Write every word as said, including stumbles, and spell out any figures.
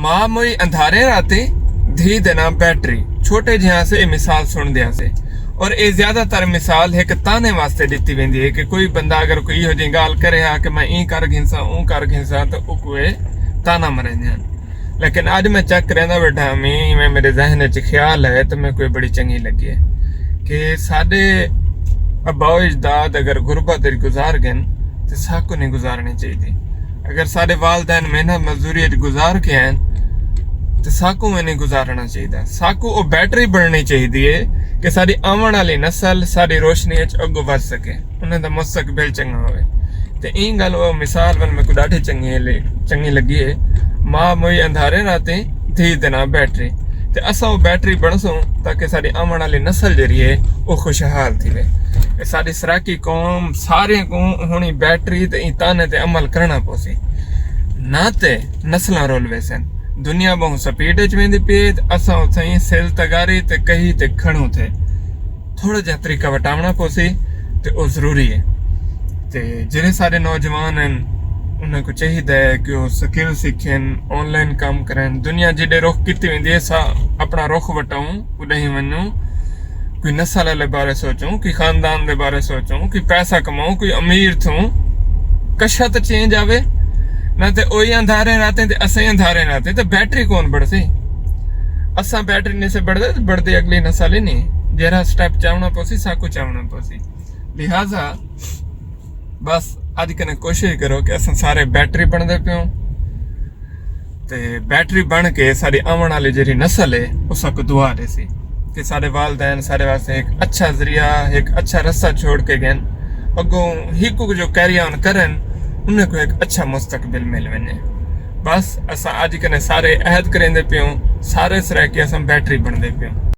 ماء موئی اندھاریں راتیں، دھی دے ناں بیٹری۔ چھوٹے جہاں سے اے مثال سنڑدے ہاسے، اور اے زیادہ تر مثال ہک تانے واسطے ڈتی ویندی ہے کہ کوئی بندہ اگر کوئی ایہو جہی گالھ کرے ہا کہ میں ایں کر گھنساں، اوں کر گھنساں، تاں اوکوں اے تانا مریندے ہن۔ لیکن اج میں چیک کریندا ویٹھا ہمی، ایویں میرے ذہن وچ خیال ہے، تاں میکوں اے بڑی چنگی لگی ہے کہ ساڈے اباؤ اجداد اگر غربت وچ گزار گن، تے ساکوں نہیں گزارنی چاہیدی۔ اگر ساڈے والدین محنت مزدوری وچ گزار کے آئن، تے ساکوں وی نہیں گزارنا چاہیدا۔ ساکوں او بیٹری بننی چاہیدی ہے کہ ساڈی آون والی نسل ساڈی روشنی وچ اگوں ودھ سکے، انہاں دا مستقبل چنگا ہوئے۔ تے ایں گل او مثال ول میکوں ڈاڈھی چنگی لے-، چنگی لگی ہے۔ ماء موئی اندھاریں راتیں، دھی دے ناں بیٹری۔ تے اساں او بیٹری بنسوں تاکہ ساڈی آون والی نسل جیڑھی ہے او خوشحال تھیوے۔ اے ساڈی سرائیکی قوم ساریں کوں ہنڑی بیٹری تے ایں تانے تے عمل کرنا پوسی، نہ تے نسلاں رول ویسن۔ دنیا بہوں سپیڈ وچ ویندی پئی ہے تے اساں اتھائیں سل تگاری تے کہی تے کھڑوں تھے۔ تھوڑا جہا طریقہ وٹاونا پوسی تے او ضروری ہے۔ تے جیڑھے سارے نوجوان ہن، انہاں کوں چاہیدا ہے کہ او سکل سکھن، آن لائن کم کرن۔ دنیا جیڈے رخ کیتی ویندی ہے، سا اپنا رخ وٹاؤں، اڈہیں ونجوں۔ کوئی نسل والے بارے سوچوں، کوئی خاندان دے بارے سوچوں، کوئی پیسہ کماؤں، کوئی امیر تھوں۔ کشا تے چینج آوے، نہ تے اوہی اندھاریں راتیں تے اسیں اندھاریں راتیں، تے بیٹری کون بڑھسی؟ اساں بیٹری نہیں سے بڑھدے، تے بڑھدی اگلی نسل ہی نہیں۔ جیڑھا سٹیپ چاونا پوسی، ساکوں چاونا پوسی۔ لہذا بس اج کنے کوشش کرو کہ اساں سارے بیٹری بنڑدے پیوں، تے بیٹری بن کے ساڈی آون والی جیڑھی نسل ہے، او ساکوں دعا ڈیسی کہ ساڈے والدین ساڈے واسطے ہک اچھا ذریعہ، ہک اچھا رستہ چھوڑ کے گن، اگوں ہکو جو کیری آن کرن، انہاں کوں ہک اچھا مستقبل مل ونجے۔ بس اساں اج کنے سارے عہد کریندے پیوں، سارے سرائیکی اساں بیٹری بنڑدے پیوں۔